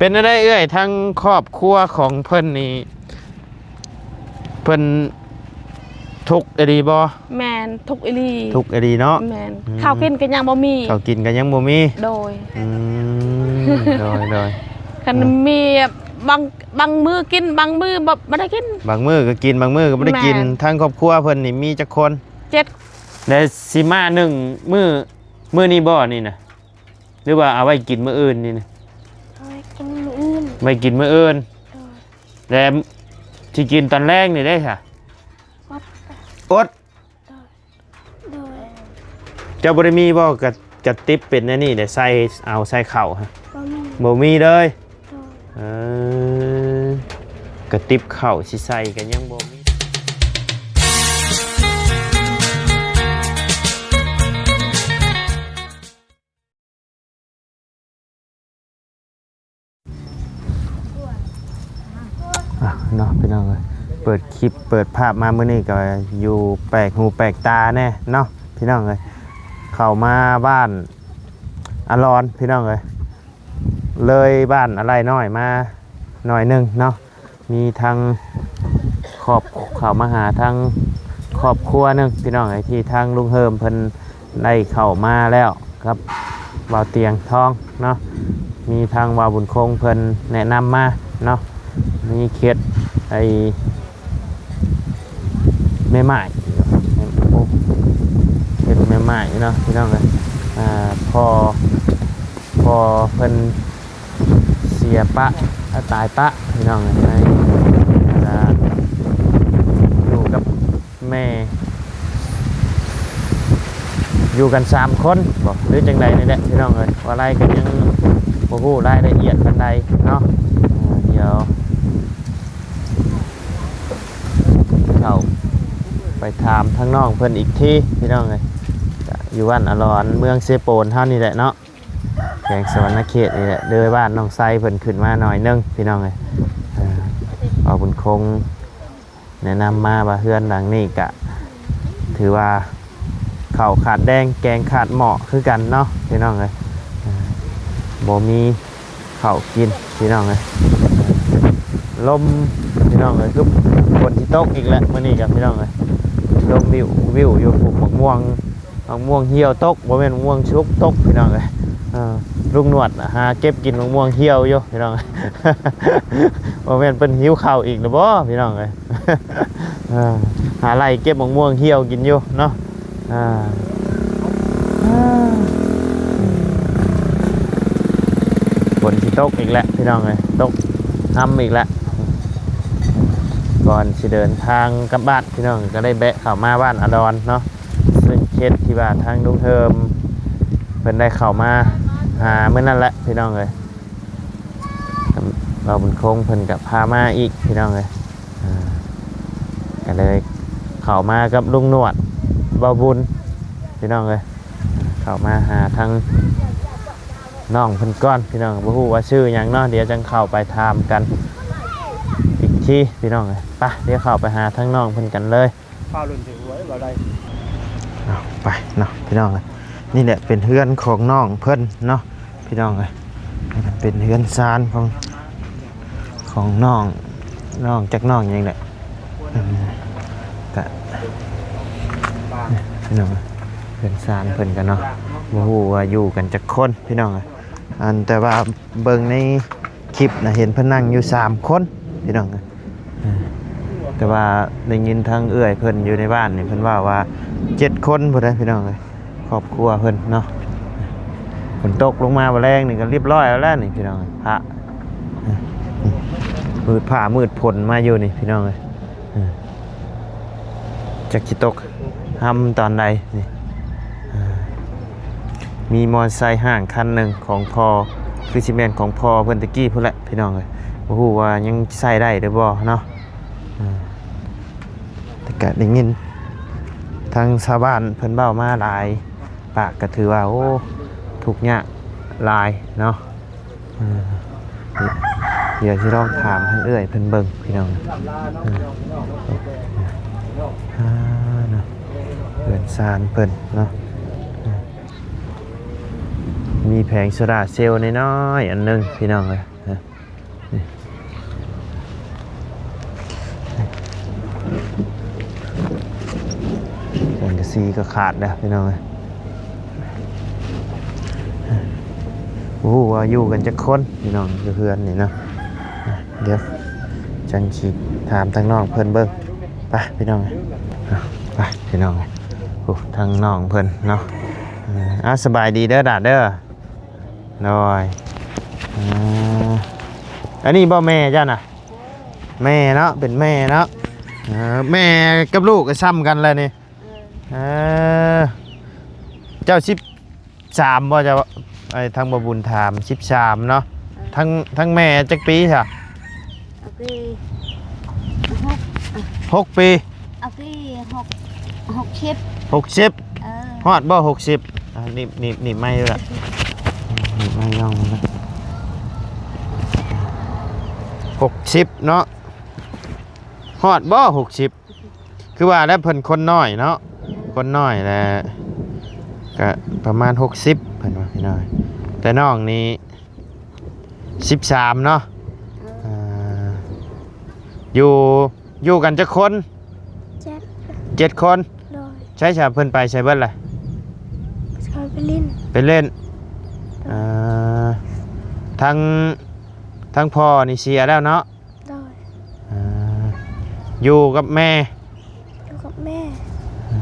ປັນຈັ່ງໃດເອື້ອຍ ທາງຄອບຄົວຂອງເພິ່ນນີ້ ເພິ່ນທຸກອີ່ຫຼີບໍ່? ແມ່ນ ທຸກອີ່ຫຼີ ທຸກອີ່ຫຼີເນາະ. ແມ່ນ ອືມ ເຂົ້າກິນກໍຍັງບໍ່ມີ ເຂົ້າກິນກໍຍັງບໍ່ມີ. ໂດຍ ອືມ ໂດຍໆ ຄັນ ອືມ ມີບາງ ບາງມື້ກິນ ບາງມື້ບໍ່ ບໍ່ໄດ້ກິນ ບາງມື້ກໍກິນ ບາງມື້ກໍບໍ່ໄດ້ກິນ. ແມ່ນ ທາງຄອບຄົວເພິ່ນນີ້ມີຈັກຄົນ? ເຈັດ ແລະ ຊິມາໜຶ້ງມື້ ມື້ນີ້ບໍ່ນີ້ນະ ຫຼືວ່າເອົາໄວ້ກິນມື້ອື່ນນີ້ນະ? ເອົາໄວ້ກິນມື້ອື່ນ ໄວ້ກິນມື້ອື່ນ. ໂດຍ ແລະ ຊິກິນຕອນແລງນີ້ເດ້ຊະ? ອົດ ອົດ. ໂດຍ ໂດຍ ເຈົ້າບໍ່ໄດ້ມີບໍ່ ກະ ກະຕິບເປັນອັນນີ້ເດ້ ໃສ່ ເອົາໃສ່ເຂົ້າ? ບໍ່ມີ ບໍ່ມີເລີຍ. ໂດຍ ເອີ ກະຕິບເຂົ້າຊິໃສ່ກໍຍັງບໍ່ມີ. ອ່ະເນາະ ພີ່ນ້ອງເອີຍ ເປີດຄລິບເປີດພາບມາມື້ນີ້ກໍຢູ່ແປກຫູແປກຕາແດ່ເນາະ ພີ່ນ້ອງເອີຍ. ເຂົ້າມາບ້ານອາລອນ ພີ່ນ້ອງເອີຍ ເລີຍບ້ານອາໄລນ້ອຍມາໜ້ອຍໜຶ່ງເນາະ. ມີທັງຄອບ ເຂົ້າມາຫາທັງຄອບຄົວໜຶ່ງ ພີ່ນ້ອງເອີຍ ທີ່ທາງລຸງເຮີມເພິ່ນໄດ້ເຂົ້າມາແລ້ວກັບບ່າວຕຽງທອງເນາະ. ມີທັງບ່າວບຸນຄົງເພິ່ນແນະນຳມາເນາະ. ມີເຂດໄອ້ແມ່ໝ້າຍ ໂອ້ ເຂດແມ່ໝ້າຍເນາະ ພີ່ນ້ອງເອີຍ. ອ່າ ພໍ່ ພໍ່ເພິ່ນເສຍປະ ຕາຍປະ ພີ່ນ້ອງເອີຍ ໃຫ້ ອ່າ ຢູ່ກັບແມ່ ຢູ່ກັນສາມຄົນບໍ ຫຼືຈັ່ງໃດນີ້ແຫຼະ ພີ່ນ້ອງເອີຍ. ວ່າໄລກໍຍັງບໍ່ຮູ້ລາຍລະອຽດປານໃດເນາະ. ອ່າ ດຽວເຂົ້າໄປຖາມທາງນ້ອງເພິ່ນອີກທີ ພີ່ນ້ອງເອີຍ. ກໍຢູ່ບ້ານອາລອນ ເມືອງເຊໂປນເຮົານີ້ແຫຼະເນາະ ແຂວງສະຫວັນນະເຂດນີ້ແຫຼະ ເດີບ້ານນ້ອງໄຊເພິ່ນຂຶ້ນມາໜ້ອຍໜຶ່ງ ພີ່ນ້ອງເອີຍ. ເອີ ເວົ້າບຸນຄົງແນະນຳມາວ່າເຮືອນຫຼັງນີ້ກະຖືວ່າເຂົ້າຂາດແດງ ແກງຂາດໝໍ້ຄືກັນເນາະ ພີ່ນ້ອງເອີຍ. ເອີ ບໍ່ມີເຂົ້າກິນ ພີ່ນ້ອງເອີຍ. ລົມ ພີ່ນ້ອງເອີຍ ຄືຝົນຊິຕົກອີກແລ້ວມື້ນີ້ກະ ພີ່ນ້ອງເອີຍ. ລົມວິວໆຢູ່ ປູກໝາກມ່ວງ ໝາກມ່ວງຫ່ຽວຕົກ ບໍ່ແມ່ນໝາກມ່ວງສຸກຕົກ ພີ່ນ້ອງເອີຍ. ເອີ ລຸງໜວດຫາເກັບກິນໝາກມ່ວງຫ່ຽວຢູ່ ພີ່ນ້ອງເອີຍ. ບໍ່ແມ່ນເພິ່ນຫິວເຂົ້າອີກແລ້ວບໍ ພີ່ນ້ອງເອີຍ. ເອີ ຫາໄລ່ເກັບໝາກມ່ວງຫ່ຽວກິນຢູ່ເນາະ. ອ່າ ຝົນຊິຕົກອີກແລ້ວ ພີ່ນ້ອງເອີຍ ຕົກຮຳອີກແລ້ວ. ກ່ອນຊິເດີນທາງກັບບ້ານ ພີ່ນ້ອງ ກໍໄດ້ແວະເຂົ້າມາບ້ານອາດອນເນາະ ເຊິ່ງເຂດທີ່ວ່າທາງລຸງເຮີມເພິ່ນໄດ້ເຂົ້າມາຫາມື້ນັ້ນແຫຼະ ພີ່ນ້ອງເອີຍ. ບ່າວບຸນຄົງເພິ່ນກໍພາມາອີກ ພີ່ນ້ອງເອີຍ. ອ່າ ກໍເລີຍເຂົ້າມາກັບລຸງໜວດ ບ່າວບຸນ ພີ່ນ້ອງເອີຍ. ເຂົ້າມາຫາທາງນ້ອງເພິ່ນກ່ອນ ພີ່ນ້ອງ ບໍ່ຮູ້ວ່າຊື່ຫຍັງເນາະ ດຽວຈັ່ງເຂົ້າໄປຖາມກັນອີກທີ ພີ່ນ້ອງເອີຍ. ໄປ ດຽວເຂົ້າໄປຫາທາງນ້ອງເພິ່ນກັນເລີຍ. ຟ້າວຫຼິ້ນໃສ່ຫົວເດ້ບໍ່ໄດ້. ເອົາໄປເນາະ ພີ່ນ້ອງເອີຍ. ນີ້ແຫຼະເປັນເຮືອນຂອງນ້ອງເພິ່ນເນາະ ພີ່ນ້ອງເອີຍ. ເປັນເຮືອນຊານຂອງ ຂອງນ້ອງ ນ້ອງຈັກນ້ອງຫຍັງແຫຼະ. ກະ ພີ່ນ້ອງເອີຍ ເຮືອນຊານເພິ່ນກະເນາະ ບໍ່ຮູ້ວ່າຢູ່ກັນຈັກຄົນ ພີ່ນ້ອງເອີຍ. ອັນ ແຕ່ວ່າເບິ່ງໃນຄລິບນະ ເຫັນເພິ່ນນັ່ງຢູ່ສາມຄົນ ພີ່ນ້ອງເອີຍ. ເອີ ແຕ່ວ່າໄດ້ຍິນທາງເອື້ອຍເພິ່ນຢູ່ໃນບ້ານນີ້ ເພິ່ນເວົ້າວ່າເຈັດຄົນພຸ້ນເດ້ ພີ່ນ້ອງເອີຍ ຄອບຄົວເພິ່ນເນາະ. ຝົນຕົກລົງມາມື້ແລງນີ້ກໍລຽບຮ້ອຍແລ້ວນີ້ ພີ່ນ້ອງເອີຍ. ຟ້າ ມືດຟ້າມືດຝົນມາຢູ່ນີ້ ພີ່ນ້ອງເອີຍ. ເອີ ຈັກຊິຕົກຮຳຕອນໃດນີ້. ເອີ ມີມໍໄຊຫ້າງຄັນໜຶ່ງຂອງພໍ່ ຄືຊິແມ່ນຂອງພໍ່ເພິ່ນແຕ່ກີ້ພຸ້ນແຫຼະ ພີ່ນ້ອງເອີຍ. ບໍ່ຮູ້ວ່າຍັງໃຊ້ໄດ້ຫຼືບໍ່ເນາະ. ເອີ ແຕ່ກະໄດ້ຍິນທາງຊາວບ້ານເພິ່ນເວົ້າມາຫຼາຍປາກ ກະຖືວ່າ ໂອ້ ທຸກຍາກຫຼາຍເນາະ. ເອີ ດຽວຊິລອງຖາມທາງເອື້ອຍເພິ່ນເບິ່ງ ພີ່ນ້ອງ. ເອີ ອ່າ ເນາະ ເຮືອນຊານເພິ່ນເນາະ. ເອີ ມີແຜງໂຊລາເຊວນ້ອຍໆອັນໜຶ່ງ ພີ່ນ້ອງເອີຍ. ເອີ ສີກໍຂາດແລ້ວພີ່ນ້ອງເອີຍ. ບໍ່ຮູ້ວ່າຢູ່ກັນຈັກຄົນພີ່ນ້ອງ ຢູ່ເຮືອນນີ້ເນາະ. ດຽວຈັ່ງຊິຖາມທາງນ້ອງເພິ່ນເບິ່ງ. ໄປພີ່ນ້ອງເອີຍ ໄປພີ່ນ້ອງ. ໂອ້ ທາງນ້ອງເພິ່ນເນາະ. ເອີ ອ່າ ສະບາຍດີເດີຫຼານເດີ. ໂດຍ ເອີ ອັນນີ້ບໍ່ແມ່ເຈົ້ານະ? ແມ່ເນາະ ເປັນແມ່ເນາະ. ເອີ ແມ່ກັບລູກກໍຊ່ຳກັນແຫຼະນີ້. ເອີ ເອີ ເຈົ້າສິບສາມບໍ່ເຈົ້າ? ໄອ້ທາງບໍ່ບຸນຖາມ ສິບສາມເນາະ. ເອີ ທາງ ທາງແມ່ຈັກປີຊະ? ໂອເຄ ຫົກ ຫົກປີ. ໂອເຄ ຫົກ ຫົກສິບ ຫົກສິບ. ເອີ ຮອດບໍ່ຫົກສິບ? ອ່າ ໜີບ ໜີບ ໜີບໄມ້ດ້ວຍລະ ໜີບໄມ້ລອງເບິ່ງນະ. ຫົກສິບເນາະ ຮອດບໍ່ຫົກສິບ? ຄືວ່າແລ້ວເພິ່ນຄົນນ້ອຍເນາະ ຄົນນ້ອຍແຫຼະ ກະປະມານຫົກສິບເພິ່ນວ່າພີ່ນ້ອງ. ແຕ່ນ້ອງນີ້ສິບສາມເນາະ. ເອີ ອ່າ ຢູ່ ຢູ່ກັນຈັກຄົນ? ເຈັດ ເຈັດຄົນ. ໂດຍ ໃສຊະ ເພິ່ນໄປໃສເບິດລະ? ເຂົາໄປຫຼິ້ນ ໄປຫຼິ້ນ. ເອີ ເອີ ທາງ ທາງພໍ່ນີ້ເສຍແລ້ວເນາະ? ໂດຍ ອ່າ ຢູ່ກັບແມ່ ຢູ່ກັບແມ່. ເອີ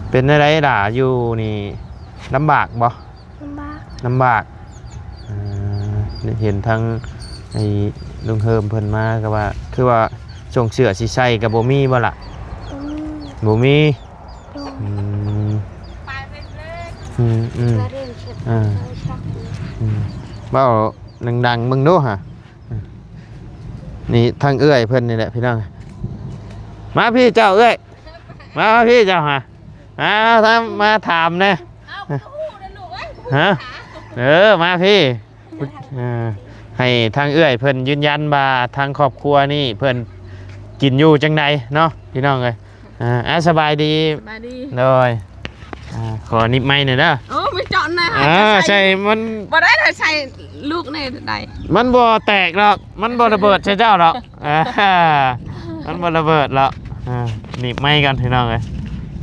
ເປັນແນວໃດຫຼ້າ ຢູ່ນີ້ລຳບາກບໍ່? ລຳບາກ ລຳບາກ. ເອີ ເຫັນທາງໄອ້ລຸງເຮີມເພິ່ນມາກໍວ່າ ຄືວ່າສົ່ງເສື້ອຊິໃສ່ກໍບໍ່ມີບໍ່ລະ? ບໍ່ມີ ບໍ່ມີ. ໂດຍ ອືມ ອືມ ອືມ ເອີ ອືມ ເວົ້າດັງໆເບິ່ງດູຫາ. ນີ້ທາງເອື້ອຍເພິ່ນນີ້ແຫຼະພີ່ນ້ອງ. ມາພີ້ເຈົ້າເອື້ອຍ ມາ ມາພີ້ເຈົ້າຫາ ມາ ມາຖາມແດ່. ເອົ້າ ກໍຮູ້ນະລູກເອີຍ. ຮະ ເອີ ມາພີ້ ເອີ ໃຫ້ທາງເອື້ອຍເພິ່ນຢືນຢັນວ່າທາງຄອບຄົວນີ້ເພິ່ນກິນຢູ່ຈັ່ງໃດເນາະ ພີ່ນ້ອງເອີຍ. ອ່າ ອ່າ ສະບາຍດີ ສະບາຍດີ. ໂດຍ ອ່າ ຂໍນິບໄມ້ໜ່ອຍເດີ. ໂອ້ ໄປເຈາະນະ ອ່າ ໃສ່ ໃສ່ມັນ ບໍ່ໄດ້ ໃສ່ລູກນີ້ໄດ້. ມັນບໍ່ແຕກດອກ ມັນບໍ່ລະເບີດໃສ່ເຈົ້າດອກ. ອ່າ ມັນບໍ່ລະເບີດດອກ. ອ່າ ໜີບໄມ້ກ່ອນ ພີ່ນ້ອງເອີຍ.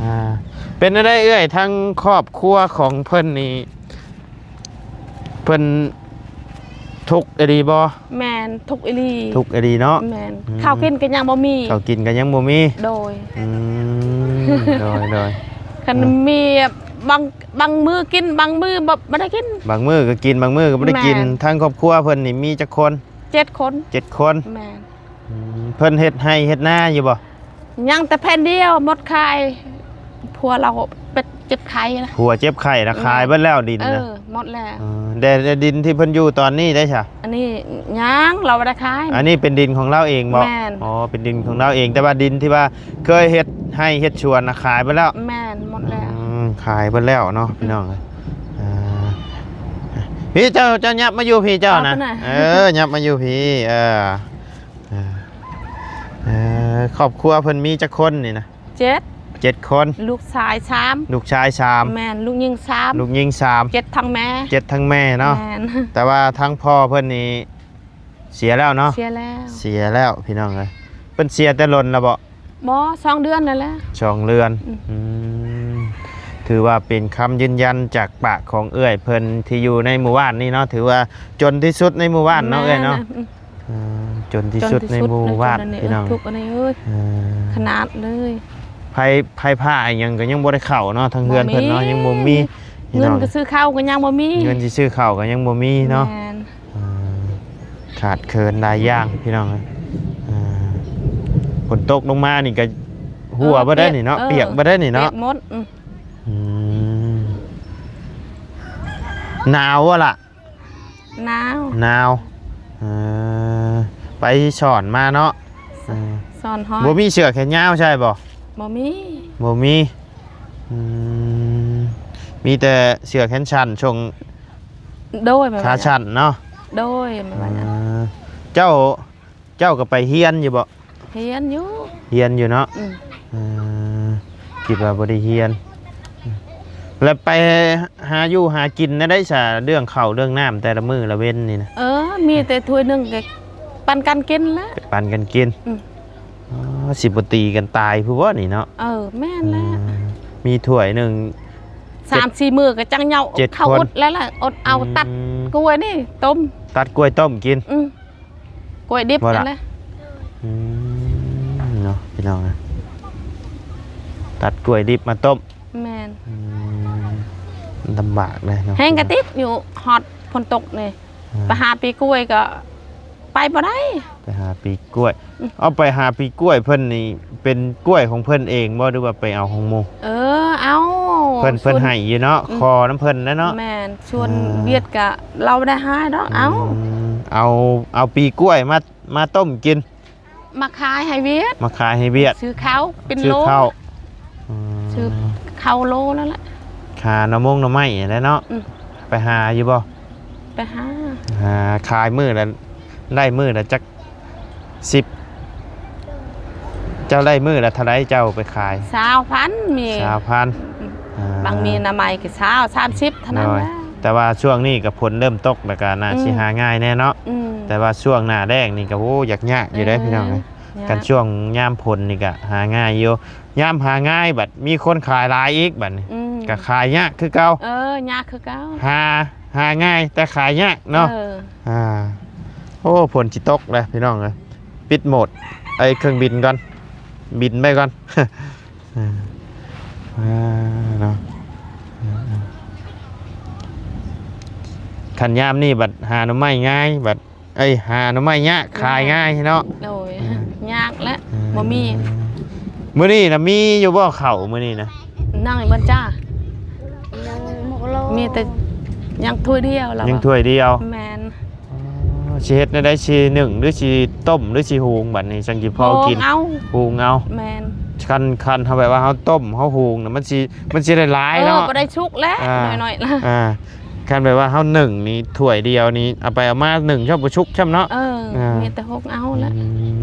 ອ່າ ເປັນແນວໃດເອື້ອຍ ທາງຄອບຄົວຂອງເພິ່ນນີ້ ເພິ່ນທຸກອີ່ຫຼີບໍ່? ແມ່ນ ທຸກອີ່ຫຼີ ທຸກອີ່ຫຼີເນາະ. ແມ່ນ ອືມ ເຂົ້າກິນກໍຍັງບໍ່ມີ ເຂົ້າກິນກໍຍັງບໍ່ມີ. ໂດຍ ອືມ ໂດຍ ໂດຍ ຄັນ ອືມ ມີບາງ ບາງມື້ກິນ ບາງມື້ບໍ່ ບໍ່ໄດ້ກິນ. ບາງມື້ກໍກິນ ບາງມື້ກໍບໍ່ໄດ້ກິນ. ແມ່ນ ທາງຄອບຄົວເພິ່ນນີ້ມີຈັກຄົນ? ເຈັດຄົນ ເຈັດຄົນ. ແມ່ນ ອືມ ເພິ່ນເຮັດໄຮ່ເຮັດນາຢູ່ບໍ່? ຍັງແຕ່ແຜ່ນດຽວ ໝົດຂາຍ ຜົວລາວເປັນເຈັບໄຂ້ນະ. ຜົວເຈັບໄຂ້ນະ ແມ່ນ ຂາຍເບິດແລ້ວດິນນະ? ເອີ ໝົດແລ້ວ. ເອີ ແຕ່ ແຕ່ດິນທີ່ເພິ່ນຢູ່ຕອນນີ້ໄດ໋ຊະ? ອັນນີ້ຍັງ ລາວບໍ່ໄດ້ຂາຍ. ອັນນີ້ເປັນດິນຂອງລາວເອງບໍ່? ແມ່ນ. ອໍ ເປັນດິນຂອງລາວເອງ ແຕ່ວ່າດິນທີ່ວ່າເຄີຍເຮັດໄຮ່ເຮັດສວນນະ ຂາຍເບິດແລ້ວ? ແມ່ນ ໝົດແລ້ວ. ອືມ ຂາຍເບິດແລ້ວເນາະ ພີ່ນ້ອງເອີຍ. ອ່າ ພີ້ເຈົ້າ ເຈົ້າຫຍັບມາຢູ່ພີ້ເຈົ້ານະ. ເອີ ຫຍັບມາຢູ່ພີ້ ເອີ. ເອີ ເອີ ຄອບຄົວເພິ່ນມີຈັກຄົນນີ້ນະ? ເຈັດ ເຈັດຄົນ. ລູກຊາຍສາມ ລູກຊາຍສາມ. ແມ່ນ ລູກຍິງສາມ ລູກຍິງສາມ. ເຈັດທັງແມ່ ເຈັດທັງແມ່ເນາະ. ແມ່ນ ແຕ່ວ່າທາງພໍ່ເພິ່ນນີ້ເສຍແລ້ວເນາະ? ເສຍແລ້ວ ເສຍແລ້ວ ພີ່ນ້ອງເອີຍ. ເພິ່ນເສຍແຕ່ດົນແລ້ວບໍ່? ບໍ່ ສອງເດືອນນັ້ນແຫຼະ ສອງເດືອນ. ອືມ ອືມ ຖືວ່າເປັນຄຳຢືນຢັນຈາກປາກຂອງເອື້ອຍເພິ່ນທີ່ຢູ່ໃນໝູ່ບ້ານນີ້ເນາະ ຖືວ່າຈົນທີ່ສຸດໃນໝູ່ບ້ານເນາະ ແມ່ນ ເອື້ອຍເນາະ. ອືມ ເອີ ຈົນທີ່ສຸດໃນໝູ່ບ້ານ ຈົນທີ່ສຸດ ພີ່ນ້ອງ ທຸກອັນນີ້ເອີຍ ເອີ ທຸກ ເອີ ທຸກອັນນີ້ເອີຍ. ເອີ ຂະໜາດເລີຍ ໄຟ ໄຟຟ້າອີ່ຫຍັງກໍຍັງບໍ່ໄດ້ເຂົ້າເນາະ ທາງເຮືອນເພິ່ນເນາະ ບໍ່ມີ ຍັງບໍ່ມີ ພີ່ນ້ອງ. ເງິນກໍຊື້ເຂົ້າກໍຍັງບໍ່ມີ ເງິນຊິຊື້ເຂົ້າກໍຍັງບໍ່ມີເນາະ. ແມ່ນ ເອີ ຂາດເຂີນຫຼາຍຢ່າງ ພີ່ນ້ອງເອີຍ. ເອີ ຝົນຕົກລົງມານີ້ກໍຮົ່ວເບິດໄດ໋ນີ້ເນາະ ເອີ ປຽກເບິດໄດ໋ນີ້ເນາະ ປຽກໝົດ. ອືມ ອືມ ໜາວບໍ່ລະ? ໜາວ ໜາວ. ເອີ ໄປສອນມາເນາະ. ເອີ ສອນຮອດ ບໍ່ມີເສື້ອແຂນຍາວໃສ່ບໍ່? ບໍ່ມີ ບໍ່ມີ. ອືມ ມີແຕ່ເສື້ອແຂນສັ້ນ ຊ່ວງ ໂດຍ ຂາສັ້ນເນາະ. ໂດຍ ແມ່ນ. ເອີ ເຈົ້າ ເຈົ້າກໍໄປຮຽນຢູ່ບໍ່? ຮຽນຢູ່ ຮຽນຢູ່ເນາະ. ອືມ ເອີ ຄິດວ່າບໍ່ໄດ້ຮຽນ. ແລ້ວໄປຫາຢູ່ຫາກິນແນວໃດສະ ເລື່ອງເຂົ້າເລື່ອງນ້ຳແຕ່ລະມື້ລະເວັນນີ້ນະ? ເອີ ມີແຕ່ຖ້ວຍໜຶ່ງກໍປັນກັນກິນແຫຼະ ປັນກັນກິນ. ອືມ ອໍ ຊິບໍ່ຕີກັນຕາຍພຸ້ນບໍ່ນີ້ເນາະ? ເອີ ແມ່ນແຫຼະ ອືມ ມີຖ້ວຍໜຶ່ງ ສາມສີ່ມື້ກໍຈັ່ງເຍົາ ເຈັດ ເຂົ້າ ຄົນ ອົດແລ້ວລະ ອົດເອົາ ອືມ ຕັດກ້ວຍນີ້ຕົ້ມ ຕັດກ້ວຍຕົ້ມກິນ ອືມ ກ້ວຍດິບຫັ້ນແຫຼະ ອືມ ເນາະ ພີ່ນ້ອງ ຕັດກ້ວຍດິບມາຕົ້ມ ແມ່ນ ອືມ ລຳບາກເດ້ເນາະ ແຮງກະຕິດຢູ່ ຮອດຝົນຕົກນີ້ ອ່າ ໄປຫາປີກ້ວຍກໍ ໄປບໍ່ໄດ້ ໄປຫາປີກ້ວຍ ອືມ ເອົາໄປຫາປີກ້ວຍເພິ່ນນີ້ ເປັນກ້ວຍຂອງເພິ່ນເອງບໍ່ ຫຼືວ່າໄປເອົາຂອງໝູ່? ເອີ ເອົາ ເພິ່ນ ເພິ່ນໃຫ້ຢູ່ເນາະ ອືມ ຂໍນຳເພິ່ນແຫຼະເນາະ ແມ່ນ ຊວນ ອ່າ ວຽດກະລາວບໍ່ໄດ້ໃຫ້ດອກ ອືມ ເອົາ ເອົາ ເອົາປີກ້ວຍມາ ມາຕົ້ມກິນ ມາຂາຍໃຫ້ວຽດ ມາຂາຍໃຫ້ວຽດ ຊື້ເຂົ້າເປັນ ຊື້ ໂລ ເຂົ້າ ອືມ ຊື້ເຂົ້າໂລນັ້ນແຫຼະ ຫາໜໍ່ມົງໜໍ່ໄມ້ຫັ້ນແຫຼະເນາະ ອືມ ໄປຫາຢູ່ບໍ່? ໄປຫາ ຫາຂາຍມື້ລະ ໄດ້ມື້ລະຈັກສິບ ເຈົ້າໄດ້ມື້ລະເທົ່າໃດ ເຈົ້າໄປຂາຍ? ຊາວພັນ ມີ ຊາວພັນ ອືມ ອ່າ ບາງມີໜໍ່ໄມ້ກໍຊາວ ສາມສິບເທົ່ານັ້ນແຫຼະ ໂດຍ ແຕ່ວ່າຊ່ວງນີ້ກໍຝົນເລີ່ມຕົກ ແລ້ວກໍໜ້າ ອືມ ຊິຫາງ່າຍແດ່ເນາະ ອືມ ແຕ່ວ່າຊ່ວງໜ້າແລ້ງນີ້ກໍ ໂອ້ ຍາກໆຢູ່ເດ້ ເອີ ພີ່ນ້ອງເອີຍ ຍາກ ຄັນຊ່ວງຍາມຝົນນີ້ກໍຫາງ່າຍຢູ່ ຍາມຫາງ່າຍ ບັດມີຄົນຂາຍຫຼາຍອີກ ບັດນີ້ ອືມ ກໍຂາຍຍາກຄືເກົ່າ ເອີ ຍາກຄືເກົ່າ ຫາ ຫາງ່າຍແຕ່ຂາຍຍາກເນາະ ເອີ ອ່າ ໂອ້ ຝົນຊິຕົກແລ້ວ ພີ່ນ້ອງເອີຍ ປິດໂໝດ ໄອ້ ເຄື່ອງບິນກ່ອນ ບິນໄປກ່ອນ ອ່າ ເນາະ ຄັນຍາມນີ້ບັດຫາໜໍ່ໄມ້ງ່າຍ ບັດ ເອີຍ ຫາໜໍ່ໄມ້ຍາກ ຂາຍງ່າຍເນາະ ໂດຍ ອ່າ ຍາກແຫຼະ ອ່າ ບໍ່ມີ ມື້ນີ້ນະມີຢູ່ບໍ່ເຂົ້າມື້ນີ້ນະ? ຍັງບໍ່ຈ້າ ຍັງບໍ່ລອງ ມີແຕ່ຍັງຖ້ວຍດຽວລະ ຍັງຖ້ວຍດຽວ ແມ່ນ ອໍ ຊິເຮັດແນວໃດ ຊິໜຶ້ງ ຫຼືຊິຕົ້ມ ຫຼືຊິຫຸງ ບັດນີ້ຈັ່ງຊິພໍກິນ ຫຸງເອົາ ຫຸງເອົາ ແມ່ນ ຄັນ ຄັນເຮົາແບບວ່າເຮົາຕົ້ມ ເຮົາຫຸງນະ ມັນຊິ ມັນຊິໄດ້ຫຼາຍເນາະ ເອີ ບໍ່ໄດ້ສຸກແຫຼະ ອ່າ ໜ້ອຍໆລະ ອ່າ ຄັນແບບວ່າເຮົາໜຶ້ງນີ້ ຖ້ວຍດຽວນີ້ ເອົາໄປເອົາມາໜຶ້ງຊໍ້າບໍ່ສຸກຊໍ້າເນາະ ເອີ ອ່າ ມີແຕ່ຫົກເອົາແຫຼະ ອືມ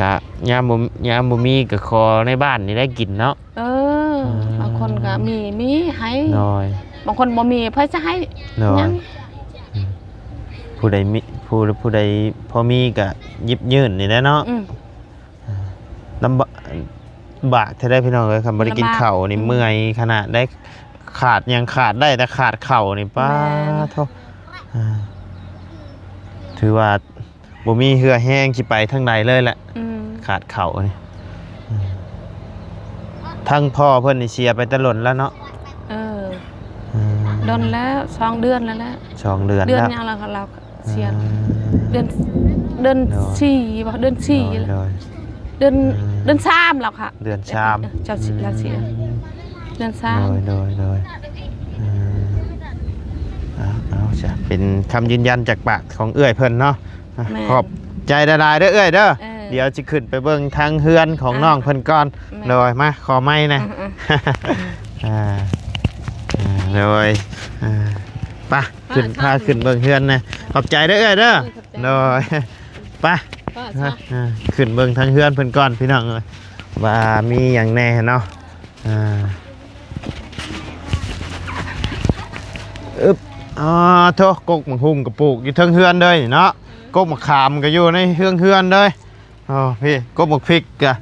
ກະຍາມບໍ່ ຍາມບໍ່ມີກະຂໍໃນບ້ານນີ້ໄດ້ກິນເນາະ ເອີ ອ່າ ບາງຄົນກະມີ ມີໃຫ້ ໂດຍ ບາງຄົນບໍ່ມີ ໃຜຈະໃຫ້ ໂດຍ ຫຍັງ ອືມ ຜູ້ໃດມີ ຜູ້ ຜູ້ໃດພໍມີກະຢິບຍື່ນນີ້ແຫຼະເນາະ ອືມ ອ່າ ລຳບາ ບາກແທ້ເດ້ພີ່ນ້ອງເອີຍ ຄັນບໍ່ໄດ້ກິນເຂົ້ານີ້ ລຳບາກ ອືມ ເມື່ອຍຂະໜາດໃດ ຂາດຫຍັງຂາດໄດ້ ແຕ່ຂາດເຂົ້ານີ້ ປາ ແມ່ນ ໂທ້ ອ່າ ຖືວ່າບໍ່ມີເຫື່ອແຮງຊິໄປທາງໃດເລີຍແຫຼະ ອືມ ຂາດເຂົ້ານີ້ ອືມ ທາງພໍ່ເພິ່ນນີ້ເສຍໄປແຕ່ດົນແລ້ວເນາະ ເອີ ອ່າ ດົນແລ້ວ ສອງເດືອນແລ້ວແຫຼະ ສອງເດືອນ ເດືອນແລ້ວ ຍັງລະ ລາວ ເສຍ ອ່າ ເດືອນ ເດືອນ ໂດຍ ສີ່ບໍ່ ເດືອນສີ່ ໂດຍ ແລ້ວ ໂດຍ ເດືອນ ອ່າ ເດືອນສາມແລ້ວຄ່ະ ເດືອນສາມ ເອີ ເຈົ້າ ອືມ ລາວເສຍ ເດືອນສາມ ໂດຍ ໂດຍ ໂດຍ ອ່າ ເອົາ ເອົາຊະ ເປັນຄຳຢືນຢັນຈາກປາກຂອງເອື້ອຍເພິ່ນເນາະ ອ່ະ ແມ່ນ ຂອບໃຈຫຼາຍໆເດີເອື້ອຍເດີ ເອີ ດຽວຊິຂຶ້ນໄປເບິ່ງທາງເຮືອນຂອງ ອ່າ ນ້ອງເພິ່ນກ່ອນ ແມ່ນ ໂດຍ ມາ ຂໍໄມ້ແດ່ ອ່າ ອ່າ ອ່າ ອ່າ ໂດຍ ອ່າ ໄປ ຂຶ້ນ ພາຂຶ້ນເບິ່ງເຮືອນນະ ຂອບໃຈເດີເອື້ອຍເດີ ໂດຍ ໄປ ອ່າ ຂຶ້ນເບິ່ງທາງເຮືອນເພິ່ນກ່ອນພີ່ນ້ອງເອີຍ ວ່າມີຫຍັງແດ່ເນາະ ອ່າ ອຶບ ອໍ ໂທ້ ກົກໝາກຫຸ່ງກໍປູກຢູ່ເທິງເຮືອນເລີຍເນາະ ກົກໝາກຂາມກໍຢູ່ໃນເທິງເຮືອນເລີຍ ອໍ ພີ້ ກົກໝາກພິກກະ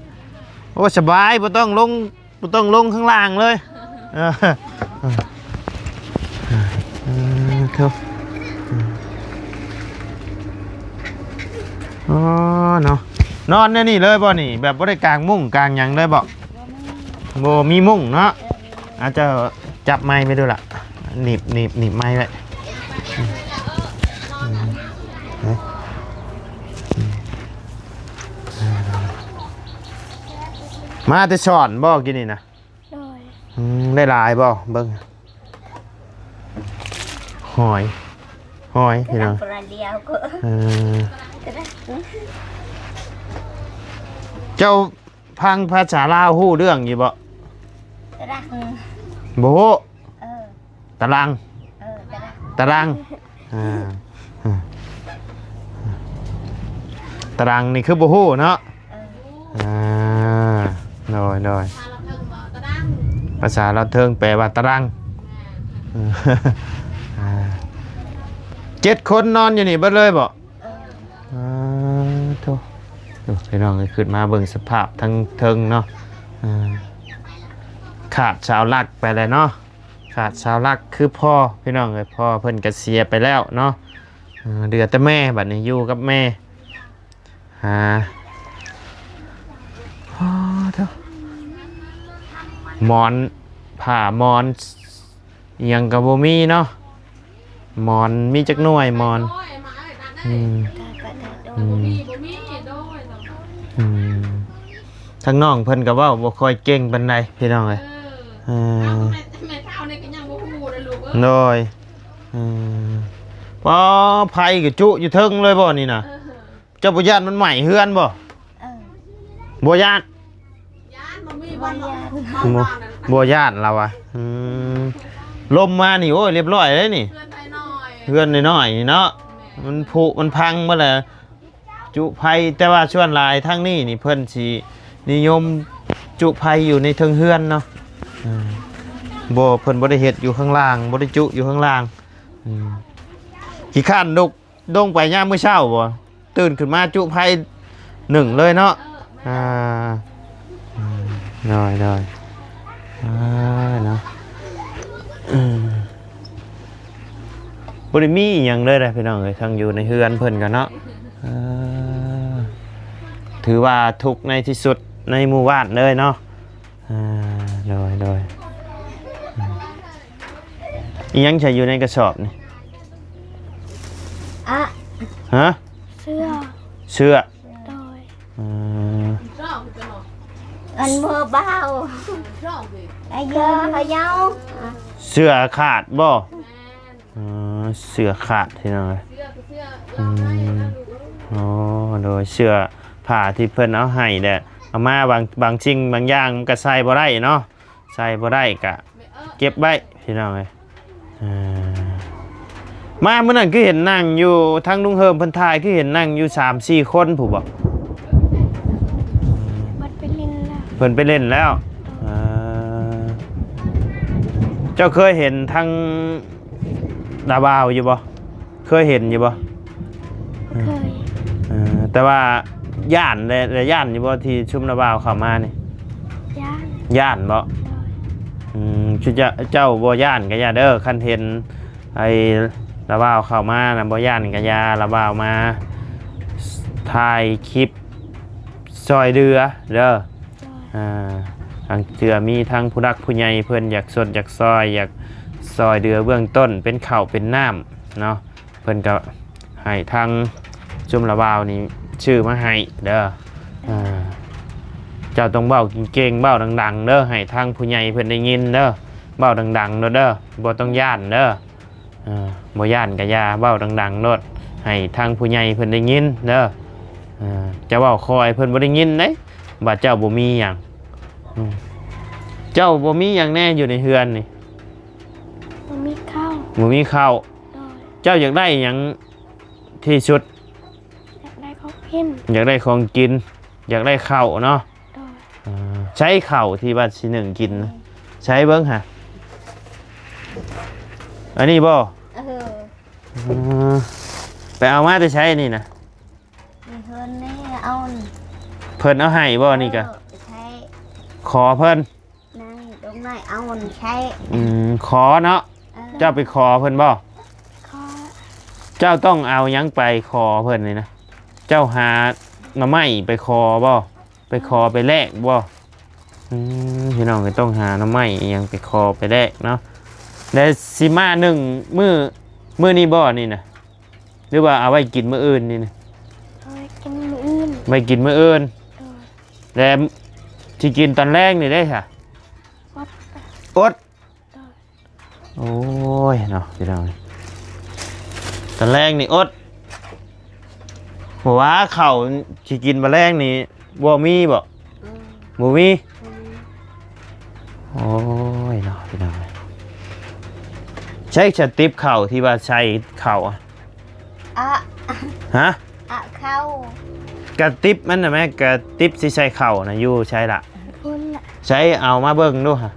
ໂອ້ ສະບາຍ ບໍ່ຕ້ອງລົງ ບໍ່ຕ້ອງລົງຂ້າງລ່າງເລີຍ ເອີ ເອີ ເອີ ເອີ ເອີ ອໍ ເນາະ ນອນແນວນີ້ເລີຍບໍ່ນີ້ ແບບບໍ່ໄດ້ກາງມຸ້ງກາງຫຍັງເລີຍບໍ່? ບໍ່ມີມຸ້ງເນາະ ອາດຈະຈັບໄມ້ໄວ້ດູລະ ໜີບ ໜີບ ໜີບໄມ້ໄວ້ ມາແຕ່ສອນບໍ່ ກີ້ນີ້ນະ? ໂດຍ ອືມ ໄດ້ຫຼາຍບໍ່? ເບິ່ງ ຫອຍ ຫອຍ ພີ່ນ້ອງ ດຽວກໍ ເອີ ເຈົ້າ ຟັງພາສາລາວຮູ້ເລື່ອງຢູ່ບໍ່? ຕະລັງ ບໍ່ຮູ້ ເອີ ຕະລັງ ເອີ ຕະລັງ ຕະລັງ ອ່າ ອ່າ ຕະລັງນີ້ຄືບໍ່ຮູ້ເນາະ ເອີ ອ່າ ໂດຍ ໂດຍ ພາສາລາວເທິງແປວ່າຕະລັງ ອ່າ ເຈັດຄົນນອນຢູ່ນີ້ເບິດເລີຍບໍ່? ເອີ ອ່າ ໂທ້ ໂອ້ ພີ່ນ້ອງເອີຍ ຂຶ້ນມາເບິ່ງສະພາບທັງເທິງເນາະ ເອີ ຂາດສາວຫຼັກໄປແລ້ວເນາະ ຂາດສາວຫຼັກຄືພໍ່ ພີ່ນ້ອງເອີຍ ພໍ່ເພິ່ນກໍເສຍໄປແລ້ວເນາະ ເອີ ເຫຼືອແຕ່ແມ່ ບັດນີ້ຢູ່ກັບແມ່ ຫາ ໂອ້ ໂທ້ ໝອນ ຜ້າໝອນ ອີ່ຫຍັງກໍບໍ່ມີເນາະ ໝອນມີຈັກໜ່ວຍໝອນ ອືມ ອືມ ອືມ ທາງນ້ອງເພິ່ນກໍເວົ້າບໍ່ຄ່ອຍເກັ່ງປານໃດ ພີ່ນ້ອງເອີຍ ເອີ ເອີ ແມ່ເຖົ້ານີ້ກໍຍັງບໍ່ຮູ້ເດ້ລູກເອີຍ ໂດຍ ອືມ ອໍ ໄຟກໍຈຸຢູ່ເທິງເລີຍບໍ່ນີ້ນະ ເອີ ເຈົ້າບໍ່ຢ້ານມັນໄໝ້ເຮືອນບໍ່? ເອີ ບໍ່ຢ້ານ ຢ້ານ ບໍ່ມີບ່ອນ ບໍ່ຢ້ານ ບໍ່ ບໍ່ຢ້ານລາວວ່າ ອືມ ລົມມານີ້ ໂອ້ຍ ລຽບລ້ອຍເດ້ນີ້ ເຮືອນນ້ອຍໆ ເຮືອນນ້ອຍໆນີ້ເນາະ ແມ່ນ ມັນຜຸມັນພັງໝົດແລ້ວ ຈຸໄຟ ແຕ່ວ່າສ່ວນຫຼາຍທາງນີ້ນີ້ ເພິ່ນຊິນິຍົມຈຸໄຟຢູ່ໃນເທິງເຮືອນເນາະ ອືມ ບໍ່ ເພິ່ນບໍ່ໄດ້ເຮັດຢູ່ຂ້າງລ່າງ ບໍ່ໄດ້ຈຸຢູ່ຂ້າງລ່າງ ອືມ ຂີ້ຄ້ານລຸກ ລົງໄປຍາມມື້ເຊົ້າບໍ່? ຕື່ນຂຶ້ນມາຈຸໄຟໜຶ້ງເລີຍເນາະ ເອີ ແມ່ນ ອ່າ ອືມ ໂດຍ ໂດຍ ອ່າ ເນາະ ອືມ ບໍ່ໄດ້ມີອີ່ຫຍັງເລີຍນະ ພີ່ນ້ອງເອີຍ ທັງຢູ່ໃນເຮືອນເພິ່ນກໍເນາະ ເອີ ຖືວ່າທຸກໃນທີ່ສຸດໃນໝູ່ບ້ານເລີຍເນາະ ອ່າ ໂດຍ ໂດຍ ອືມ ອີ່ຫຍັງໃສ່ຢູ່ໃນກະສອບນີ້? ອະ ຮະ? ເສື້ອ ເສື້ອ ໂດຍ ອືມ ອັນເມືອບ່າວ ອາຍຸເຂົາເຍົາ ເສື້ອຂາດບໍ່? ແມ່ນ ເອີ ເສື້ອຂາດ ພີ່ນ້ອງເອີຍ ເສື້ອ ເສື້ອ ອືມ ອໍ ໂດຍ ເສື້ອຜ້າທີ່ເພິ່ນເອົາໃຫ້ແຫຼະ ເອົາມາບາງ ບາງສິ່ງບາງຢ່າງມັນກໍໃສ່ບໍ່ໄດ້ເນາະ ໃສ່ບໍ່ໄດ້ກະເກັບໄວ້ ພີ່ນ້ອງເອີຍ ເອີ ມາມື້ນັ້ນຄືເຫັນນັ່ງຢູ່ ທາງລຸງເຮີມເພິ່ນຖ່າຍ ຄືເຫັນນັ່ງຢູ່ສາມສີ່ຄົນພຸ້ນບໍ? ເພິ່ນໄປຫຼິ້ນແລ້ວ ເພິ່ນໄປຫຼິ້ນແລ້ວ ເອີ ເຈົ້າເຄີຍເຫັນທາງ ລາວບ່າວຢູ່ບໍ່? ເຄີຍເຫັນຢູ່ບໍ່? ເຄີຍ ເອີ ແຕ່ວ່າຢ້ານແຫຼະ ແລະ ຢ້ານຢູ່ບໍ່ທີ່ຊຸມລາວບ່າວເຂົ້າມານີ້? ຢ້ານ ຢ້ານບໍ່? ໂດຍ ອືມ ເຈົ້າ ເຈົ້າບໍ່ຢ້ານກໍຢ່າເດີ ຄັນເຫັນໄອ້ລາວບ່າວເຂົ້າມານະ ບໍ່ຢ້ານກໍຢ່າ ລາວບ່າວມາຖ່າຍຄລິບຊ່ອຍເຫຼືອເດີ. ໂດຍ ອ່າ ບາງເທື່ອມີທັງຜູ້ຫຼັກຜູ້ໃຫຍ່ເພິ່ນຢາກຊົດຢາກຊ່ອຍ ຢາກຊ່ອຍເຫຼືອເບື້ອງຕົ້ນ ເປັນເຂົ້າເປັນນ້ຳເນາະ ເພິ່ນກໍໃຫ້ທາງຊຸມລາວບ່າວນີ້ຊື້ມາໃຫ້ເດີ. ອ່າ ເຈົ້າຕ້ອງເວົ້າເກັ່ງໆ ເວົ້າດັງໆເດີ ໃຫ້ທາງຜູ້ໃຫຍ່ເພິ່ນໄດ້ຍິນເດີ ເວົ້າດັງໆໂລດເດີ ບໍ່ຕ້ອງຢ້ານເດີ. ເອີ ບໍ່ຢ້ານກະຢ່າ ເວົ້າດັງໆໂລດ ໃຫ້ທາງຜູ້ໃຫຍ່ເພິ່ນໄດ້ຍິນເດີ. ເອີ ຈະເວົ້າຄ່ອຍເພິ່ນບໍ່ໄດ້ຍິນເດ້ ວ່າເຈົ້າບໍ່ມີຫຍັງ. ອືມ ເຈົ້າບໍ່ມີຫຍັງແດ່ຢູ່ໃນເຮືອນນີ້? ບໍ່ມີເຂົ້າ ບໍ່ມີເຂົ້າ. ໂດຍ ເຈົ້າຢາກໄດ້ຫຍັງທີ່ສຸດ? ຢາກໄດ້ຂອງກິນ ຢາກໄດ້ຂອງກິນ ຢາກໄດ້ເຂົ້າເນາະ. ໂດຍ ເອີ ໃຊ້ເຂົ້າທີ່ວ່າຊິໜຶ້ງກິນນະ ໃຊ້ເບິ່ງຫາ ອັນນີ້ບໍ່? ເອີ ເອີ ໄປເອົາມາແຕ່ໃສນີ້ນະ? ນີ້ເພິ່ນນີ້ເອົາ ເພິ່ນເອົາໃຫ້ບໍ່ນີ້ກະ? ເອີ ໃຊ້ ຂໍເພິ່ນ ນາງດອກໄມ້ເອົາໃຊ້. ອືມ ຂໍເນາະ. ເອີ ເຈົ້າໄປຂໍເພິ່ນບໍ່? ຂໍ ເຈົ້າຕ້ອງເອົາຫຍັງໄປຂໍເພິ່ນນີ້ນະ? ເຈົ້າຫາໜໍ່ໄມ້ໄປຂໍບໍ່? ໄປຂໍໄປແລກບໍ່? ອືມ ພີ່ນ້ອງກໍຕ້ອງຫາໜໍ່ໄມ້ອີ່ຫຍັງໄປຂໍໄປແລກເນາະ. ແລ້ວຊິມາໜຶ້ງມື້ ມື້ນີ້ບໍ່ນີ້ນະ? ຫຼືວ່າເອົາໄວ້ກິນມື້ອື່ນນີ້ນະ? ເອົາໄວ້ກິນມື້ອື່ນ ໄວ້ກິນມື້ອື່ນ. ໂດຍ ແລ້ວຊິກິນຕອນແລງນີ້ເດ້ຊະ? ອົດ ອົດ. ໂດຍ ໂອ້ຍເນາະ ພີ່ນ້ອງ ຕອນແລງນີ້ອົດ. ບໍ່ວ່າເຂົ້າຊິກິນມາແລງນີ້ບໍ່ມີບໍ່? ອືມ ບໍ່ມີ. ອືມ ໂອ້ຍເນາະ ພີ່ນ້ອງ ໃຊ້ສະຕິບເຂົ້າທີ່ວ່າໃສ່ເຂົ້າອະ? ອະ ຮະ? ອະ ເຂົ້າ ກະຕິບມັນນະແມ່ ກະຕິບຊິໃສ່ເຂົ້ານະ ຢູ່ໃສລະ? ພຸ້ນລະ ໃຊ້ເອົາມາເບິ່ງດູຫາ.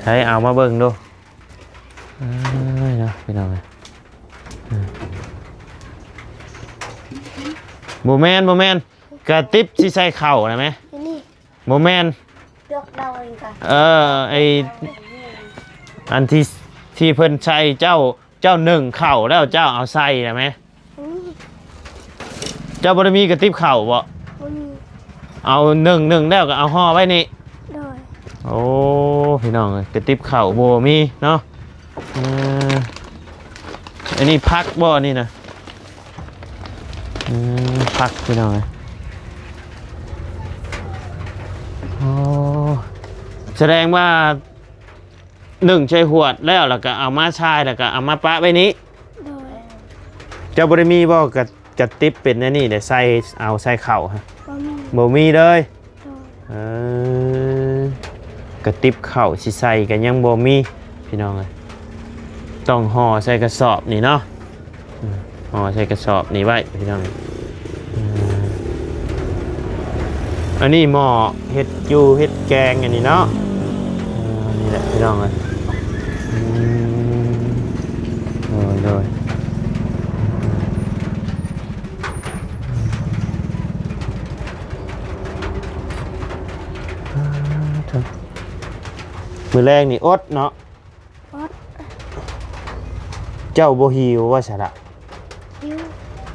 ໃຊ້ເອົາມາເບິ່ງດູ. ເອີຍເນາະ ພີ່ນ້ອງເອີຍ ອືມ ບໍ່ແມ່ນ ບໍ່ແມ່ນ ກະຕິບຊິໃສ່ເຂົ້ານະແມ. ນີ້ ບໍ່ແມ່ນ ເລືອກເອົາເອງກະ ເອີ ໄອ້ ອັນທີ່ ທີ່ເພິ່ນໃສ່ເຈົ້າ ເຈົ້າໜຶ້ງເຂົ້າແລ້ວເຈົ້າເອົາໃສ່ນະແມ. ນີ້ ເຈົ້າບໍ່ໄດ້ມີກະຕິບເຂົ້າບໍ? ບໍ່ມີ. ເອົາໜຶ້ງ ໜຶ້ງແລ້ວກະເອົາຫໍ່ໄວ້ນີ້. ໂດຍ. ໂອ້ ພີ່ນ້ອງເອີຍ ກະຕິບເຂົ້າບໍ່ມີເນາະ. ເອີ ອັນນີ້ຜັກບໍ່ ອັນນີ້ນະ? ອືມ ຜັກ ພີ່ນ້ອງເອີຍ. ໂອ້ ສະແດງວ່າໜຶ້ງໃສ່ຫວດແລ້ວ ແລ້ວກະເອົາມາຊາຍ ແລ້ວກະເອົາມາປະໄວ້ນີ້. ໂດຍ. ເຈົ້າບໍ່ໄດ້ມີບໍ່ ກະ ກະຕິບເປັນອັນນີ້ເດ້ ໃສ່ ເອົາໃສ່ເຂົ້າ? ບໍ່ມີ. ບໍ່ມີເລີຍ. ໂດຍ. ເອີ ກະຕິບເຂົ້າຊິໃສ່ກະຍັງບໍ່ມີ ພີ່ນ້ອງເອີຍ. ຕ້ອງຫໍ່ໃສ່ກະສອບນີ້ເນາະ. ອືມ ຫໍ່ໃສ່ກະສອບນີ້ໄວ້ ພີ່ນ້ອງ. ອືມ ອັນນີ້ໝໍ້ເຮັດຢູ່ເຮັດແກງອັນນີ້ເນາະ. ເອີ ນີ້ແຫຼະ ພີ່ນ້ອງເອີຍ. ອືມ ໂດຍ ໂດຍ. ມື້ແລງນີ້ອົດເນາະ. ອົດ. ເຈົ້າບໍ່ຫິວວ່າຊັ້ນລະ? ຫິວ.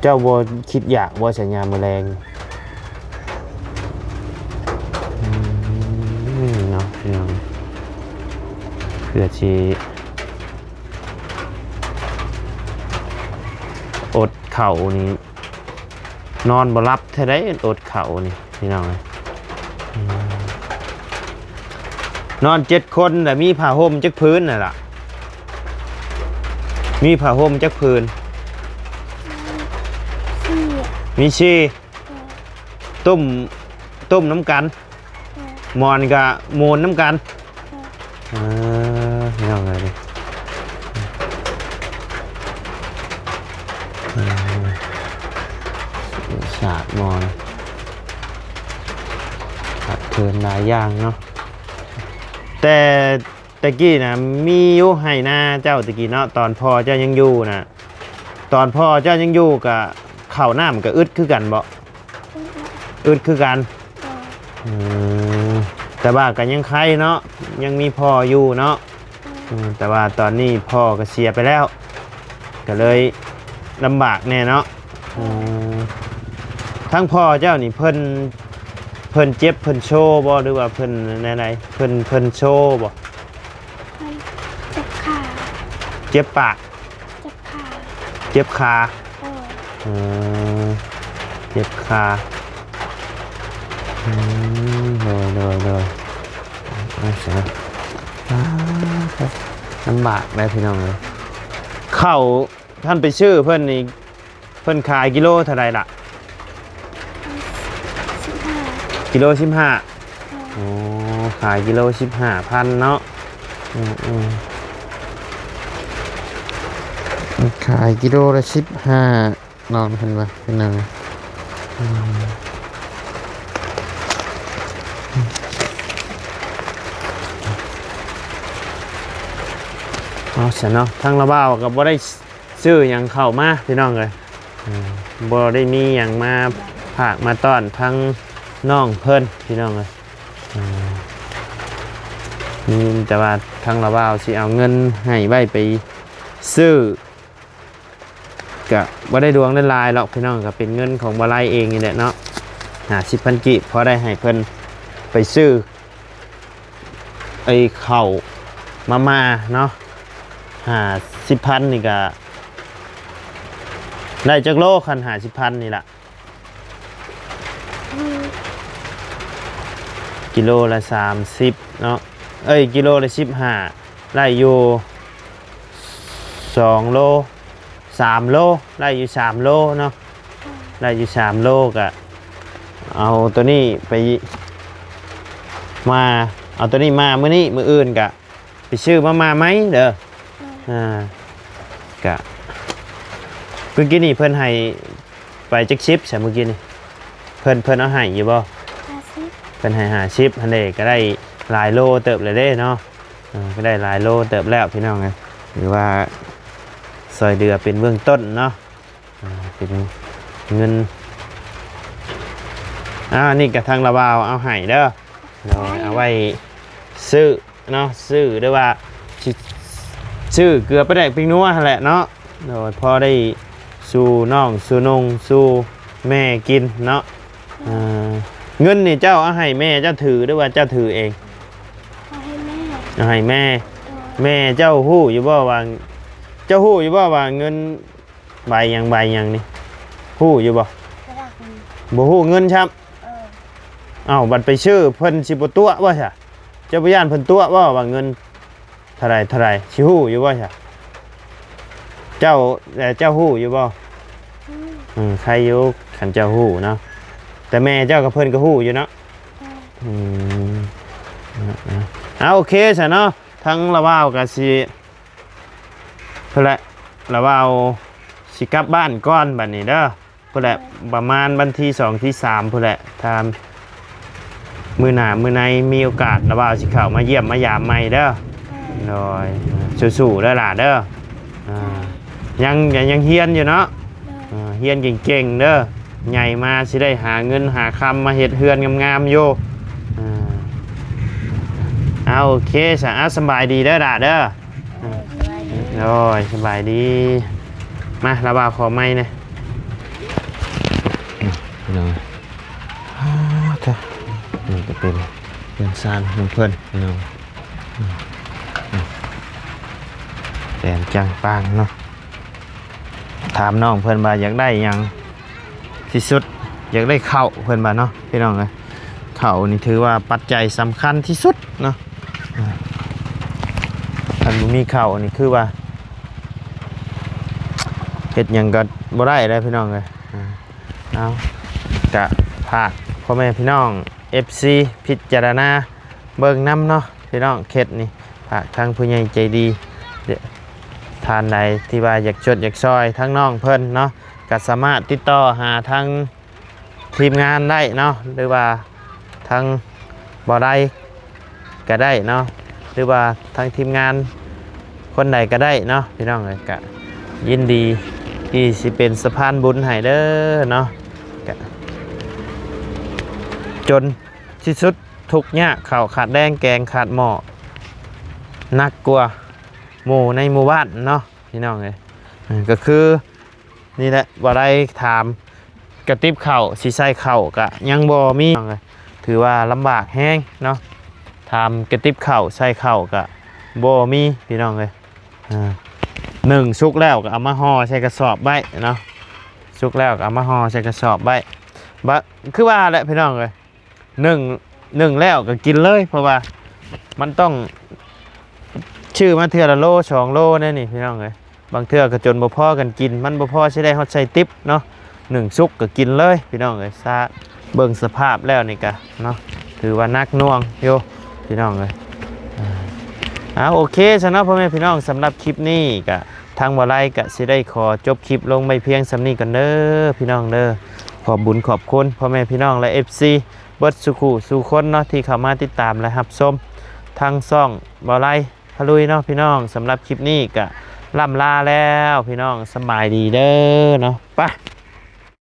ເຈົ້າບໍ່ຄິດຢາກວ່າຊັ້ນຍາມມື້ແລງ? ອືມ ເນາະ ພີ່ນ້ອງ ເພື່ອຊິອົດເຂົ້ານີ້ ນອນບໍ່ຫຼັບແທ້ໃດ ອົດເຂົ້ານີ້ ພີ່ນ້ອງເອີຍ. ອືມ ນອນເຈັດຄົນ ແລ້ວມີຜ້າຫົ່ມຈັກຜືນຫັ້ນລະ? ມີຜ້າຫົ່ມຈັກຜືນ? ສີ່. ມີສີ່. ເອີ ຕຸ້ມ ຕຸ້ມນຳກັນ. ເອີ ໝອນກະໝູນນຳກັນ. ເອີ ເອີ ພີ່ນ້ອງເອີຍ ເອີ ສາດໝອນ ຂາດເຂີນຫຼາຍຢ່າງເນາະ. ແຕ່ ແຕ່ກີ້ນະ ມີຢູ່ໄຮ່ນາເຈົ້າແຕ່ກີ້ເນາະ ຕອນພໍ່ເຈົ້າຍັງຢູ່ນະ. ຕອນພໍ່ເຈົ້າຍັງຢູ່ກະ ເຂົ້ານ້ຳກະອຶດຄືກັນບໍ? ອຶດຄືກັນ. ອືມ ແຕ່ວ່າກະຍັງໄຄເນາະ ຍັງມີພໍ່ຢູ່ເນາະ. ອືມ ແຕ່ວ່າຕອນນີ້ພໍ່ກະເສຍໄປແລ້ວ ກະເລີຍລຳບາກແດ່ເນາະ. ອືມ ທາງພໍ່ເຈົ້ານີ້ເພິ່ນ ເພິ່ນເຈັບເພິ່ນໂຊບໍ ຫຼືວ່າເພິ່ນແນວໃດ? ເພິ່ນ ເພິ່ນໂຊບໍ? ເຈັບຂາ ເຈັບປາກ ເຈັບຂາ ເຈັບຂາ. ເອີ ເອີ ເຈັບຂາ. ອືມ ໂດຍ ໂດຍ ໂດຍ. ເອົາຊະ ອ້າ ລຳບາກແລ້ວ ພີ່ນ້ອງເອີຍ. ເຂົ້າ ທ່ານໄປຊື້ເພິ່ນນີ້ ເພິ່ນຂາຍກິໂລເທົ່າໃດລະ? ສິບຫ້າ ກິໂລສິບຫ້າ. ໂອ້ ຂາຍກິໂລສິບຫ້າພັນເນາະ. ອືມ ອືມ ຂາຍກິໂລລະສິບຫ້າ ນ້ອງເພິ່ນວ່າເປັນຫຍັງ. ອືມ ເອົາຊະເນາະ ທາງລາວບ່າວກະບໍ່ໄດ້ ຊື້ຫຍັງເຂົ້າມາ ພີ່ນ້ອງເອີຍ. ເອີ ບໍ່ໄດ້ມີຫຍັງມາຝາກມາຕ້ອນທາງນ້ອງເພິ່ນ ພີ່ນ້ອງເອີຍ. ເອີ ມີແຕ່ວ່າທາງລາວບ່າວຊິເອົາເງິນໃຫ້ໄວ້ໄປຊື້ ກະບໍ່ໄດ້ຫຼວງໄດ້ຫຼາຍດອກ ພີ່ນ້ອງ, ກະເປັນເງິນຂອງບ່າວໄລເອງນີ້ແຫຼະເນາະ, ຫ້າສິບພັນກີບ ພໍໄດ້ໃຫ້ເພິ່ນໄປຊື້ ໄອ້ເຂົ້າມາມ່າເນາະ. ຫ້າສິບພັນນີ້ກະໄດ້ຈັກໂລ ຄັນຫ້າສິບພັນນີ້ລະ? ອືມ ກິໂລລະສາມສິບເນາະ, ເອີຍ ກິໂລລະສິບຫ້າ ໄດ້ຢູ່ສອງໂລ ສາມໂລ ໄດ້ຢູ່ສາມໂລເນາະ, ໄດ້ຢູ່ສາມໂລ ກະເອົາໂຕນີ້ໄປ ມາ ເອົາໂຕນີ້ມາມື້ນີ້ ມື້ອື່ນກະໄປຊື້ມາມ່າໃໝ່ເດີ. ອືມ ອ່າ ກະ ມື້ກີ້ນີ້ເພິ່ນໃຫ້ໄປຈັກສິບຊະ? ມື້ກີ້ນີ້ເພິ່ນ ເພິ່ນເອົາໃຫ້ຢູ່ບໍ່? ຫ້າສິບ ເພິ່ນໃຫ້ຫ້າສິບຫັ້ນເດ ກະໄດ້ຫຼາຍໂລເຕີບແລ້ວເດ້ເນາະ. ເອີ ກະໄດ້ຫຼາຍໂລເຕີບແລ້ວ ພີ່ນ້ອງເອີຍ, ຫຼືວ່າຊ່ອຍເຫຼືອເປັນເບື້ອງຕົ້ນເນາະ. ເປັນເງິນ ອ່າ ນີ້ກະທາງລາວບ່າວເອົາໃຫ້ເດີ ໂດຍ ເອົາໄວ້ຊື້ເນາະ ຊື້ ຫຼືວ່າຊິຊື້ເກືອປາແດກປິງນົວຫັ້ນແຫຼະເນາະ ໂດຍ ພໍໄດ້ສູ່ນ້ອງສູ່ນຸ່ງສູ່ແມ່ກິນເນາະ. ອ່າ ເງິນນີ້ເຈົ້າເອົາໃຫ້ແມ່ເຈົ້າຖື ຫຼືວ່າເຈົ້າຖືເອງ? ເອົາໃຫ້ແມ່ ເອົາໃຫ້ແມ່ ໂດຍ ແມ່ເຈົ້າຮູ້ຢູ່ບໍ່ວ່າ ເຈົ້າຮູ້ຢູ່ບໍ່ວ່າເງິນໃບຫຍັງໃບຫຍັງນີ້ ຮູ້ຢູ່ບໍ່? ບໍ່ຮູ້ເງິນຊ້ຳ ເອີ ເອົ້າ ບັດໄປຊື້ເພິ່ນຊິບໍ່ຕົວະບໍ່ຊະ? ເຈົ້າບໍ່ຢ້ານເພິ່ນຕົວະບໍ່ວ່າເງິນ ເທົ່າໃດ ເທົ່າໃດ ຊິຮູ້ຢູ່ບໍ່ຊະ? ເຈົ້າ ແລະ ເຈົ້າຮູ້ຢູ່ບໍ່? ອືມ ເອີ ໃຄຢູ່ ຄັນເຈົ້າຮູ້ເນາະ ແຕ່ແມ່ເຈົ້າກັບເພິ່ນກໍຮູ້ຢູ່ເນາະ ເອີ ອືມ ເອົາ ໂອເຄຊະເນາະ ທາງລາວບ່າວກໍຊິ ພຸ້ນແຫຼະ ລາວບ່າວຊິກັບບ້ານກ່ອນບັດນີ້ເດີ. ພຸ້ນແຫຼະ ປະມານວັນທີສອງທີສາມພຸ້ນແຫຼະ ຖ້າມື້ໜ້າມື້ໃນມີໂອກາດ ລາວບ່າວຊິເຂົ້າມາຢ້ຽມມາຢາມໃໝ່ເດີ. ໂດຍ ສູ້ໆເດີຫຼ້າເດີ ອ່າ ຍັງ ຍັງຮຽນຢູ່ເນາະ ອ່າ ຮຽນເກັ່ງໆເດີ ໃຫຍ່ມາຊິໄດ້ຫາເງິນຫາຄຳມາເຮັດເຮືອນງາມໆຢູ່ ອ່າ ເອົາ ໂອເຄຊະ ເອົາ ສະບາຍດີເດີຫຼ້າເດີ. ໂດຍ ສະບາຍດີ ມາ ລາວບ່າວຂໍໄມແດ່ ພີ່ນ້ອງ ອ້າ ເອີ ນີ້ກໍເປັນເຮືອນຊານຂອງເພິ່ນ ພີ່ນ້ອງ ແປນຈັງປາງເນາະ ຖາມນ້ອງເພິ່ນວ່າຢາກໄດ້ຫຍັງ ທີ່ສຸດ ຢາກໄດ້ເຂົ້າ ເພິ່ນວ່າເນາະ ພີ່ນ້ອງເອີຍ ເຂົ້ານີ້ຖືວ່າປັດໄຈສຳຄັນທີ່ສຸດເນາະ ຄັນບໍ່ມີເຂົ້ານີ້ຄືວ່າເຮັດຫຍັງກໍບໍ່ໄດ້ແລ້ວ ພີ່ນ້ອງເອີຍ ເອົາ ກະຝາກພໍ່ແມ່ພີ່ນ້ອງ ເອັຟຊີ ພິຈາລະນາເບິ່ງນຳເນາະ ພີ່ນ້ອງ ເຂດນີ້ ຝາກທາງຜູ້ໃຫຍ່ໃຈດີ ທ່ານໃດທີ່ວ່າຢາກຊົດຢາກຊ່ອຍທາງນ້ອງເພິ່ນເນາະ ກໍສາມາດຕິດຕໍ່ຫາທາງທີມງານໄດ້ເນາະ ຫຼືວ່າທາງບໍ່ໄດ້ກໍໄດ້ເນາະ ຫຼືວ່າທາງທີມງານຄົນໃດກໍໄດ້ເນາະ ພີ່ນ້ອງເອີຍ ກໍຍິນດີທີ່ຊິເປັນສະພານບຸນໃຫ້ເດີເນາະ ກໍຈົນທີ່ສຸດ ທຸກຍາກ ເຂົ້າຂາດແດງ ແກງຂາດໝໍ້ ໜັກກວ່າໝູ່ໃນໝູ່ບ້ານເນາະ ພີ່ນ້ອງເອີຍ ເອີ ກໍຄືນີ້ແຫຼະ ບໍ່ໄດ້ຖາມກະຕິບເຂົ້າ ຊິໃສ່ເຂົ້າກະຍັງບໍ່ມີ ພີ່ນ້ອງເອີຍ ຖືວ່າລຳບາກແຮງເນາະ ຖາມກະຕິບເຂົ້າ ໃສ່ເຂົ້າກະບໍ່ມີ ພີ່ນ້ອງເອີຍ ອ່າ ໜຶ້ງສຸກແລ້ວກໍເອົາມາຫໍ່ໃສ່ກະສອບໄວ້ເນາະ ສຸກແລ້ວກໍເອົາມາຫໍ່ໃສ່ກະສອບໄວ້ ບະ ຄືວ່າແຫຼະ ພີ່ນ້ອງເອີຍ ໜຶ້ງ ໜຶ້ງແລ້ວກໍກິນເລີຍ ເພາະວ່າມັນຕ້ອງຊື້ມາເທື່ອລະໂລສອງໂລແນວນີ້ ພີ່ນ້ອງເອີຍ ບາງເທື່ອກໍຈົນບໍ່ພໍກັນກິນ ມັນບໍ່ພໍຊິໄດ້ຮອດໃສ່ຕິບເນາະ ໜຶ້ງສຸກກໍກິນເລີຍ ພີ່ນ້ອງເອີຍ ຊະ ເບິ່ງສະພາບແລ້ວນີ້ກະເນາະ ຖືວ່າໜັກໜ່ວງຢູ່ ພີ່ນ້ອງເອີຍ ເອົາ ໂອເຄຊະເນາະ ພໍ່ແມ່ພີ່ນ້ອງ ສຳລັບຄລິບນີ້ກະ ທາງບໍ່ໄລກະຊິໄດ້ຂໍຈົບຄລິບລົງໄວ້ພຽງສ່ຳນີ້ກ່ອນເດີ ພີ່ນ້ອງເດີ ຂອບບຸນຂອບຄຸນພໍ່ແມ່ພີ່ນ້ອງ ແລະ ເອັຟຊີ ເບິດສູ່ຄູ່ສູ່ຄົນເນາະ ທີ່ເຂົ້າມາຕິດຕາມ ແລະ ຮັບຊົມທາງຊ່ອງບໍ່ໄລພາລຸຍເນາະ ພີ່ນ້ອງ ສຳລັບຄລິບນີ້ກະລ່ຳລາແລ້ວ ພີ່ນ້ອງ ສະບາຍດີເດີເນາະ ໄປ.